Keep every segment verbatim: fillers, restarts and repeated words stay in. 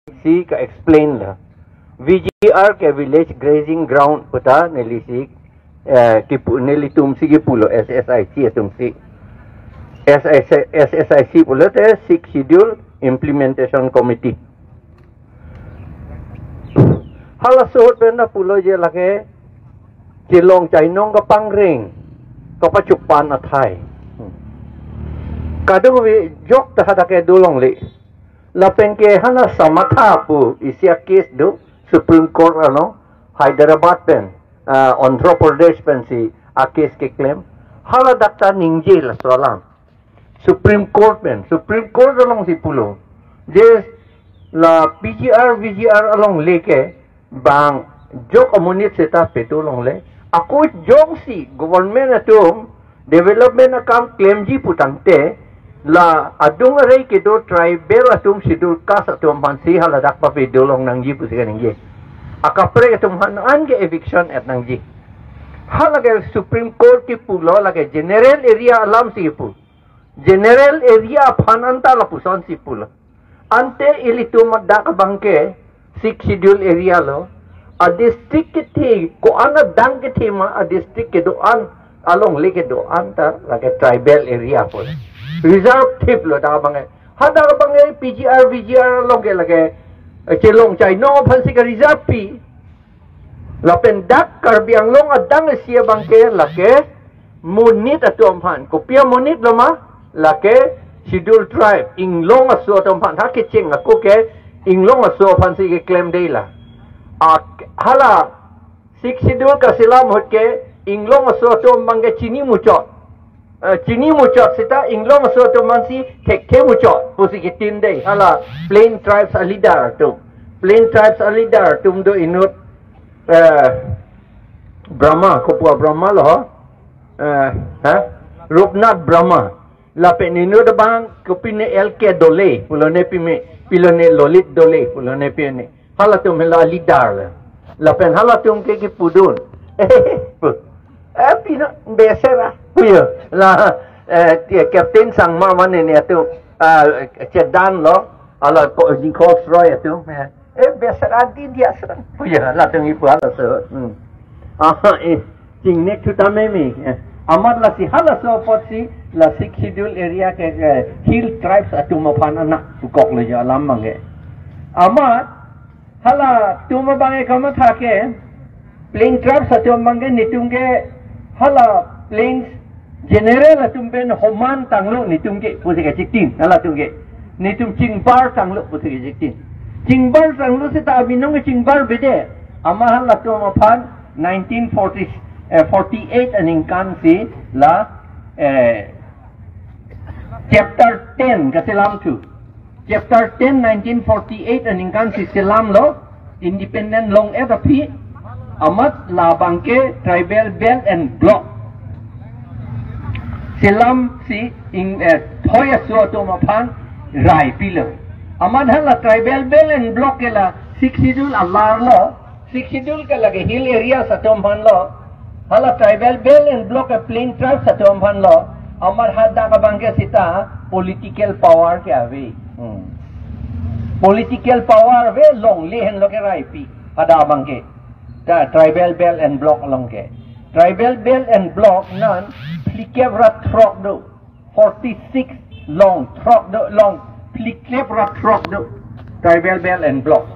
si ka-explain lo. V G R ke Village Grazing Ground puta neli si, eh, kipu, nelitum si kipulo, S S I C atum si. S S I C, S S I C pulote Sixth Schedule Implementation Committee. Halaso ahut pen ta pulo je lake chelong chainong kapangreng, kapachupan athai. Kadokave jok ta hadak ke dolongle. Lapen ke hala Samatha pu isi a-case do, Supreme Court along, Hyderabad pen, ah, Andhra Pradesh pensi a-case keklem. Hala dak ta ningje laso alam. Supreme Court pen, Supreme Court alongsi pulo. Je la P G R, V G R alongle ke bang jok amonit seta pedo longle. Ako jongsi government atum development akam klemji putangte, la adung arei kedo tribal atum, schedule caste atum aphansi haladak papedo long nangji pusi kaningje. Akaprek atum aphan an ke eviction et nangji. Hala ke Supreme Court kipulo, lake general area alamsi kipu. General area aphan anta lapusonsi pulo. Ante ilitum adak abang ke Sixth Schedule area lo. A-district kethe, ko-an adang kethe ma, a-district kedo-an, alongle kedo-an ta lake tribal area pu. Reserve thip lo dak abang ke. Hadak abang ke P G R, V G R along ke lake, eh, chelong chainong aphansi ka-reserve pi. Lapen dak Karbi Anglong adang isi abang ke lake monit atum aphan. Kopi amonit lo ma? Lake Schedule Tribe, inglong aso atum aphan. Ha kecheng ako ke inglong aso aphansi keklem dei la. Ak-, hala Sixth Schedule kaselam ahut ke inglong aso atum abang ke chini muchot. Eh, chini muchot seta inglong aso atum aphansi thekthe muchot pusi kitin dei. Hala Plain Tribes a-leader atum. Plain Tribes a-leader atum do inut, eh, Brahma, kopi a-Brahma lo ho? Eh, ha? Rupnath Brahma. Lapen inut abang kopine L K Dole, pulone pime, pilone Lolit Dole, pulone pine. Halatum hela leader le. Lapen halatum ke kipudun. Eh, pino besera. Puyo. La, eh, ti Captain Sangma mane ne atum, ah, chedan lo, hala ko jingkos roi atum. Eh, eh, besera di dia serang. Puyo, latum ipu halaso. Hmm. Aha, eh, chingnek thuta meme. Eh, amat lasi halaso apotsi, la Sixth Schedule area ke, eh, Hill Tribes atum aphan anak pukok lo jo alam abang ke. Amat halatum abang ke kamatha ke, Plain Tribes atum abang ke netum ke hala Plains general atum pen homan tanglo netum ke pusi kachiktin, halatum ke. Netum chingbar tanglo pusi kachiktin. Chingbar tanglo seta abinong ke chingbar bede. Amat halatum aphan nineteen forty, eh, forty-eight aningkan si la, eh, chapter ten kaselam thu. Chapter ten, nineteen forty-eight aningkan si selam lo, independent long-et aphi, amat labang ke Tribal Belt and Block selam si ing, eh, thoi aso atum aphan rai pilo. Amat hala Tribal Belt and Block ke la Sixth Schedule alar lo, Sixth Schedule ke lake hill areas atum aphan lo. Hala Tribal Belt and Block ke Plain Tribes atum aphan lo. Amat hadak abang ke seta political power ke ave. Hmm. Political power ave, longle henlo keraipi hadak abang ke. Ta Tribal Belt and Block along ke. Tribal Belt and Block nan phlikep ra throk do. Forty-six long, throk do, long, phlikep ra throk do. Tribal Belt and Block.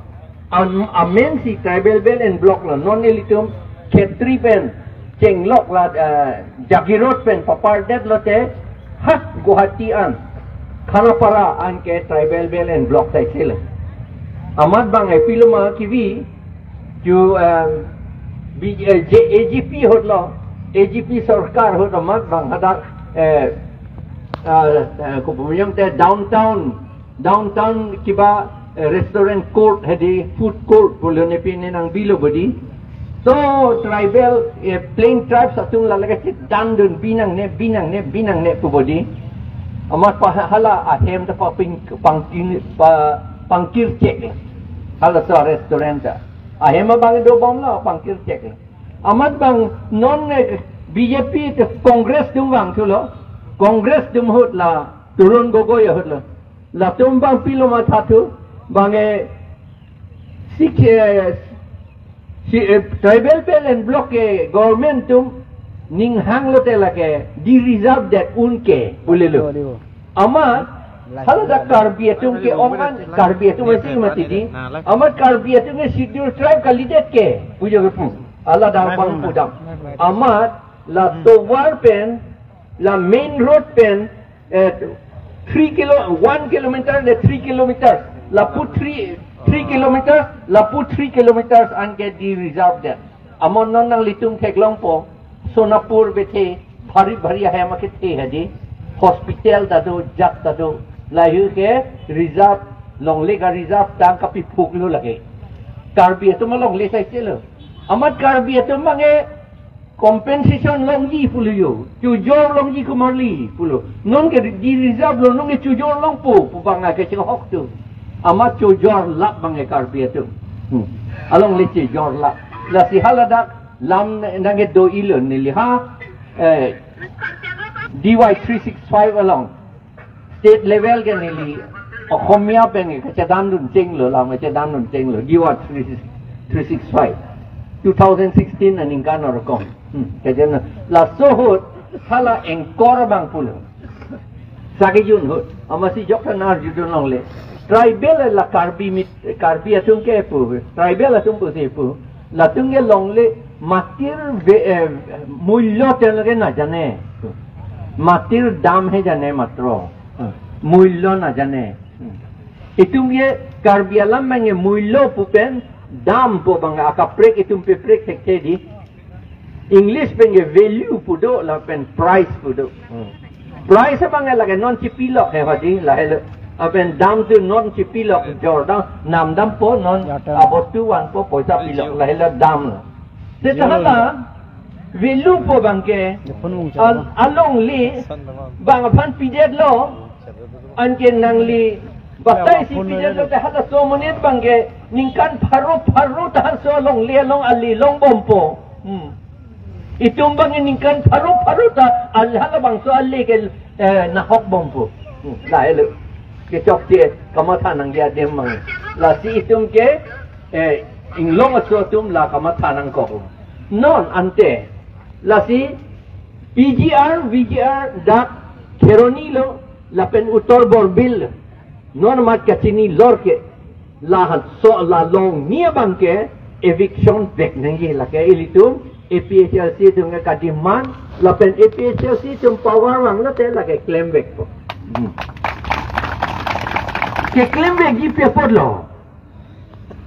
Am-, amen si Tribal Belt and Block lo, non ilitum Khetri pen, Chenglok la, eh, Jagiroad pen, papar det lote, hak Guwahati an, Khanapara an ke Tribal Belt and Block ta isi lo. Amat bang ai piloma kivi, ju, em, B-, eh, J-, A G P ahut lo, A G P sorkar ahut amat bang hadak, eh, ah, eh, kopumyong te downtown, downtown kiba, eh, restaurant court hedi food court pulone pine nang bilo bodi. So tribal, eh, Plain Tribes atum la lake chetandun binangne, binangne, binangne pu bodi. Amat pa hala ahem ta pa ping, pangkin, pa, pangkir chek. Halaso restaurant ta. Ahem abang dobom la pangkir chek. Amat bang non, eh, B J P te Congress atum vangthulo. Congress atum ahut la Tarun Gogoi ahut lo. Latum bang piloma thathu, bang, eh, Tik, eh, si, eh, tribal belt and block ke government atum ninghang lote lake de-reserve det un ke pulelo. Amat haladak Karbi atum ke oman Karbi atum asing mati di. Amat Karbi atum ke Scheduled Tribe kalidet ke pujo ke pu. Haladak bang pudam. Amat la tovar pen, la main road pen, eh, three kilo, one kilometer le three kilometers, lapu three, three kilometers, lapu three kilometers anke de-reserve det. Amat non nanglitum theklongpo, Sonapur bethe, bhari bhari ahem akethe hadi, hospital ta do, jak ta do, lahei ke reserve, longle ka reserve tang kapiphuklo lake. Karbi atum longle saiselo. Amat Karbi atum mange compensation longji pulo yo, chojor longji komarli pulo. Non ke de-reserve lo, non ke chojor longpo pu bang ke chinghok atum. Amat chojor lap bang ke Karbi atum. Hmm. Alongle chojor lap. Lasi haladak lam nangke do-ilo neli ha, eh, D Y three six five along. State level ke neli Okhomia pen ke kachedandun chenglo, lam kachedandun chenglo, D Y three six, three six five, two thousand sixteen aningkan arokom. Hmm, kachedan laso ahut hala anchor bang pulo. Sagi jun ahut, amatsi jok ta arjudun longle. Tribal la Karbi mit, Karbi atum ke pu, tribal atum pusi pu. Latum ke longle matir ve-, eh, mullo telke najane. Matir dam he jane matro. Mullo najane. Itum ke Karbi alam bang ke mullo pu pen dam pu bang akaprek itum peprek thekthe di. English pen ke value pu do lapen price pu do. Price abang lake non chipilok he hadi lahelo. Lapen dam tu non chipilok jor dam, nam dampo non abostu vanpo poisa pilok lahelo dam lo. Seta hala value pu bang ke al-, alongle bang aphan pidetlo. Anke nangli batai si pidetlo te halaso amonit bang ke ningkan pharo pharo ta halaso alongle along ale longbompo. Hmm. Itum bang ningkan pharo pharo ta al-, halabangso ale ke, eh, nahokbompo. Hmm, lahelo. Kechokche kamatha nangji adim bang. Lasi itum ke, eh, inglong aso atum la kamatha nangkok. Non ante. Lasi P G R, V G R dak Kheroni lo, lapen Uttar Borbil lo. Non mat kachini lor ke, lahat so la longni abang ke eviction vek nangji lake ilitum A P H L C atum ke kademand, lapen A P H L C atum power vanglo te lake klem vekpo. Hmm. Keklem vekji pi apotlo.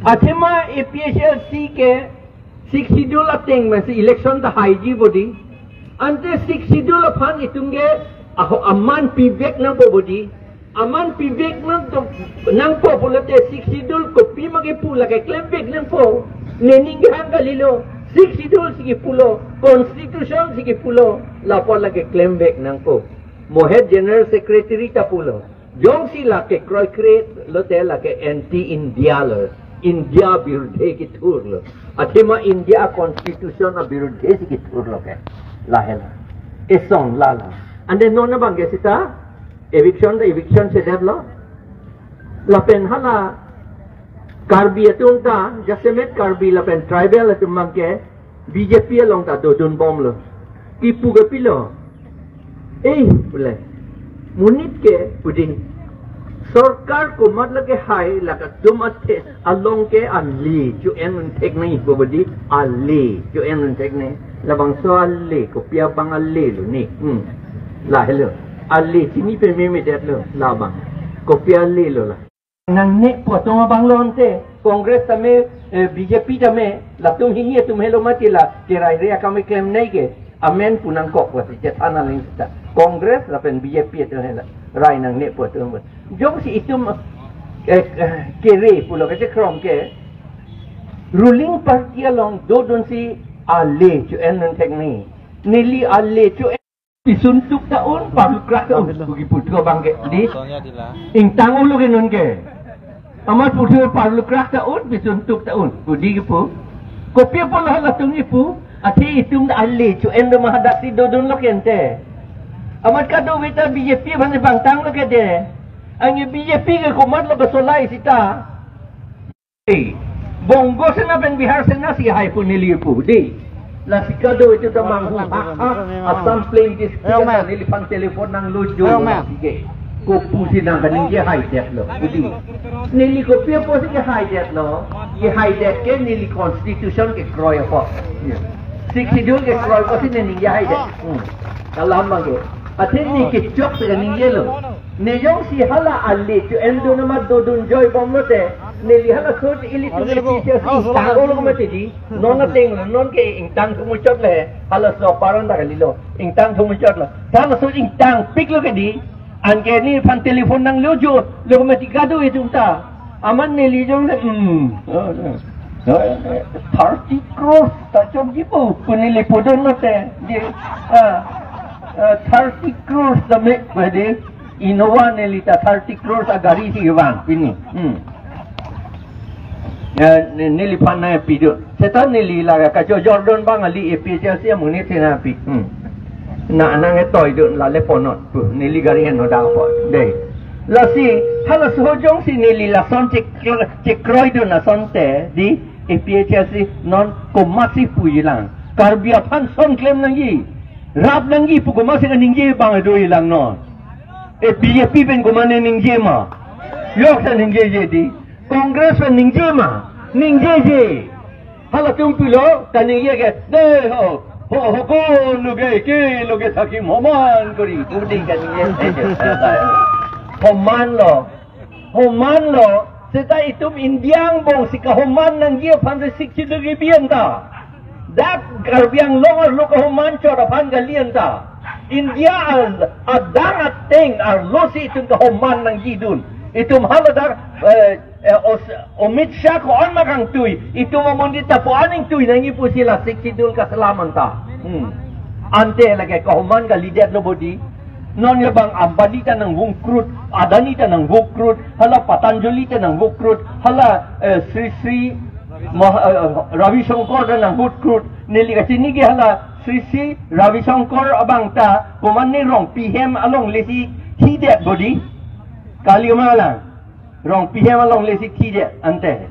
Athema A P H L C ke Sixth Schedule ateng masi election ta haiji bodi. Ante Sixth Schedule aphan itum ke aho aman pivek nangpo bodi. Aman pivek nang to, nangpo pulote Sixth Schedule kopi ma kepu lake klem vek nangpo. Nening kehang kalilo. Sixth Schedule si kepulo, Constitution si kepulo, lapu lake klem vek nangpo. Mohet General Secretary ta pulo. Jongsi lake kroikre lote lake anti India lo. India birudhe kethur lo. Athema India Constitution abirudhe si kethur lo ke. Lahelo. Eson lalo. Ante non abang ke seta eviction ta eviction sedet lo. Lapen hala Karbi atum ta, jasemet Karbi lapen tribal atum bang ke B J P along ta dodunbomlo. Kipu ke pilo. Eh, pule. Monit ke pudi. Sorkar komat lake hai lake atum athe along ke ale cho-en un thek nangpo bodi, ale cho-en un thek nang. Labangso ale kopi abang ale lo ni. Hmm. Lahelo. Ale chini pe memedet lo labang. Kopi ale lo la. Nangne pu atum abang lo ante, Congress tame, eh, B J P tame, latum hini atum helo mati la, keraire akam klemnei ke, amen pu nangkok lasi chethan aling seta. Congress lapen B J P atum helo, rai nangne pu atum. Jongsi itum, eh, eh, kere pulo kachekrom ke, ruling party along dodunsi ale cho-en un thek nang. Neli ale cho-en pisun tuk ta un, parlukrak ta un, puji puthot abang ke, di? Ingtang ulo ke non ke. Amat puthot parlukrak ta un, pisun tuk ta un, pudi kipu. Kopi apotlo halatum kipu, athe itum ta ale cho-en do ma hadaksi dodunlo ke ante. Amat kadokave ta B J P aphan bangtanglo ke de. Anke B J P ke komatlo kesolai seta. Eh, Bongo Sena pen Bihar Sena si hai pu neli pu dei. Lasi kado itum ta manghu ha ha. Assam Plain District ta neliphan telephone nanglojo. Sige. Kopusi nang kaningje haidetlo. Budi. Neli kopi apotsi kehai detlo. Kehai det ke neli constitution kekroi apot. Sixth Schedule kekroi apotsi ne ningje haidet. Hmm. Kalam abang ke. Athe ne kechok si kaningjelo. Ne jongsi hala ale cho-endun amat dodun joibomlote, neli halaso ilitum le pisa ingtang olo mati dei. Non ateng non ke ingtang thumuchot le. Halaso paran ta kalilo. Ingtang thumuchotlo. Halaso ingtangpiklo ke dei. Anke neliphan telephone nanglojolo mati kado itum ta. Amat neli jong le, hmm. Thirty crores ta chokji pu, pu neli pudunlote. Dei, ah, ah, thirty crores ta me, dei. Innova neli ta thirty crores agari si vang pini. Hmm. Ya, ne-, neliphan nangpidun. Seta neli la kachojordun abang kali, A P H L C amonit si nangpi. Hmm. Na nangtoidun la le ponot. Pu, neli gari heno da po. Dei. Lasi, halaso jongsi neli lason chek-, chekroidun asonte, dei, A P H L C non komatsi puji lang. Karbi aphan son klem nangji. Rap nangji pu komatsi kaningje abang doji lang non. E B J P pen komat ne ningje ma? Jokta ningjeje dei. Congress pen ningje ma? Ningjeje. Halatum pulo kaningje ke, dei ho, ho, ho, ko loge, ke loge thaki moman kori. Pu dei kaningje. Homanlo. Homanlo, seta itum India angbong si kahoman nangji aphan si Sixth Schedule kebi anta. Dak Karbi Anglong arlo kahoman chot aphan kali anta. India al-, adang ateng arlo si itum kahoman nangjidun. Itum haladak, eh, eh, Os-, Amit Shah ko-an ma kangtui. Itum amonit ta ko-an ingtui nangji pusi la Sixth Schedule kaselam anta. Hmm. Ante lake kahoman kalidetlo bodi. Non ya bang Ambani ta nangvung krut, Adani ta nangvung krut, hala Patanjali ta nangvung krut, hala, eh, Sri Sri Mah-, eh, Ravi Shankar ta nangvung krut, neli kachini ke hala Sri Sri Ravi Shankar abang ta, komat ne Rongpi hem alongle si thidet bodi, kali ma lang, Rongpi hem alongle si thidet ante,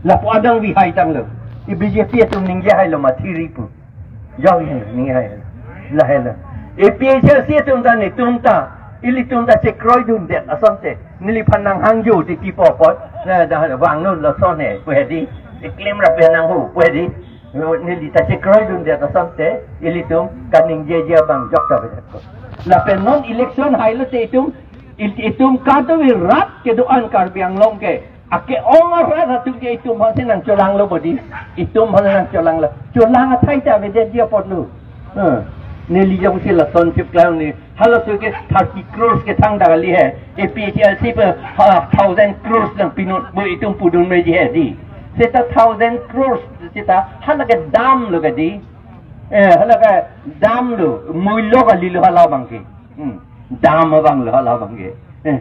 lapu adang vi hai tanglo, i B J P atum ningje hailo ma thiri pu. Jong he, ni hai. Lahelo. A P H L C atum ta netum ta, ilitum ta chekroidundet asonte. Neliphan nanghangjo titi popot. Na da vangnon lason he, pu he dei. Keklem rap he nanghu, pu he dei. Neli ta chekroidundet asonte, ilitum kaningjeje abang jokta bedet ko. Lapen non election hailote itum, il-, itum kado-i rat kedo-an Karbi Anglong ke. Ake-ong arat atum ke itum aphansi nangcholanglo bodi. Itum aphansi nangcholanglo. Cholang athai ta avedetji apotlo. Hmm. Neli jongsi lason chipklang ne. Halaso ke thirty crores ke thangta kali he. A P H L C pen ha, thousand crores nangpinon pu itum pudun meji he dei. Seta thousand crores seta hala ke damlo ke dei. Eh, hala ke damlo. Muilo kalilo hala abang ke. Hmm. Dam abanglo hala abang ke. Eh.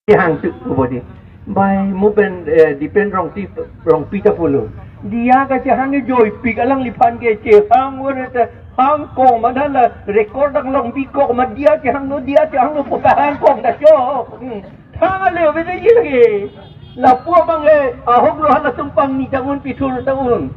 Kehang tuk pu bodi. Bai, mo pen, eh, Dipen Rongpi, Rongpi ta pulo. Diya kachehang ke joipik alangliphan ke chehang were te hangkong ma, hala record anglong bikok ma diya chehanglo, diya chehanglo pu kahangkong ta cho. Hmm. Thang ale ove de ye lake. Lapu abang ke ahoklo halatum pangni ta un pithur ta un.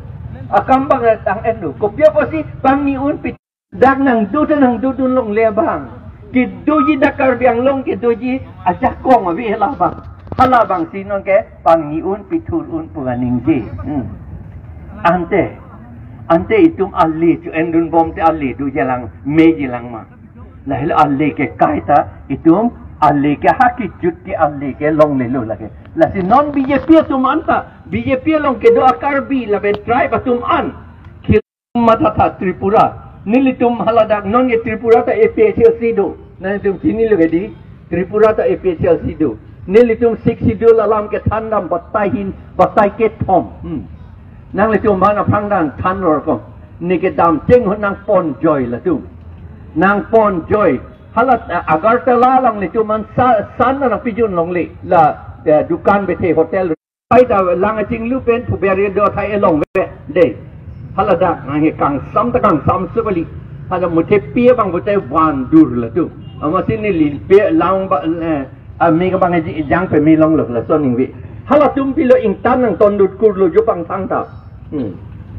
Akam abang ke tang-etlo. Kopi apotsi pangni un pithur. Dak nangdo ta nangdodun longle abang. Kedoji dak Karbi Anglong kedoji ajakong ave hala abang. Hala abangsi non ke pangni un pithur un pu kaningje. Hmm. Ante. Ante itum ale cho-endunbomte ale doji lang, meji lang ma. Lahelo ale ke kaita itum ale ke ha kejut ke ale ke longlelo lake. Lasi non B J P atum anta, B J P along kedo a-Karbi lapen tribe atum an. Mathatha Tripura. Nelitum haladak non ke Tripura ta A P H L C do. Nanglitum chinilo ke dei. Tripura ta A P H L C do. Nelitum Sixth Schedule alam kethandam batai hin, batai kethom. Hmm. Nanglitum mana phangdan than ror ko. Ne kedam cheng ahut nangponjoi latum. Nangponjoi. Hala, eh, Agartala alanglitum an sa-, san nangpijun longle. La, eh, dukan bethe hotel. Pai ta lang achinglu pen phu beri do thai elong ve dei. Haladak nang he kangsam ta kangsam su kali. Hala muthe pi abang pute van dur latum. Amatsi neli pi lang ba, eh, ami kabang ji jang pe mi longlo lason ningve. Halatum pilo ingtan nangtondut kurlo jo pangthang ta. Hmm.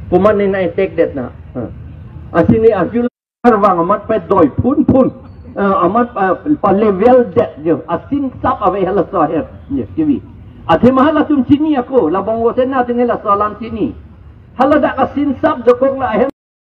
Komat ne nai tek det na. Hmm. Asini arju arvang amat pa doi phun phun. Eh, amat pa, pa level det jo. Asinsap ave halaso ahem. Ya, kivi. Athema halatum chini ako, la Bongo Sena atum halaso alam chini. Hala dak asinsap dokok la ahem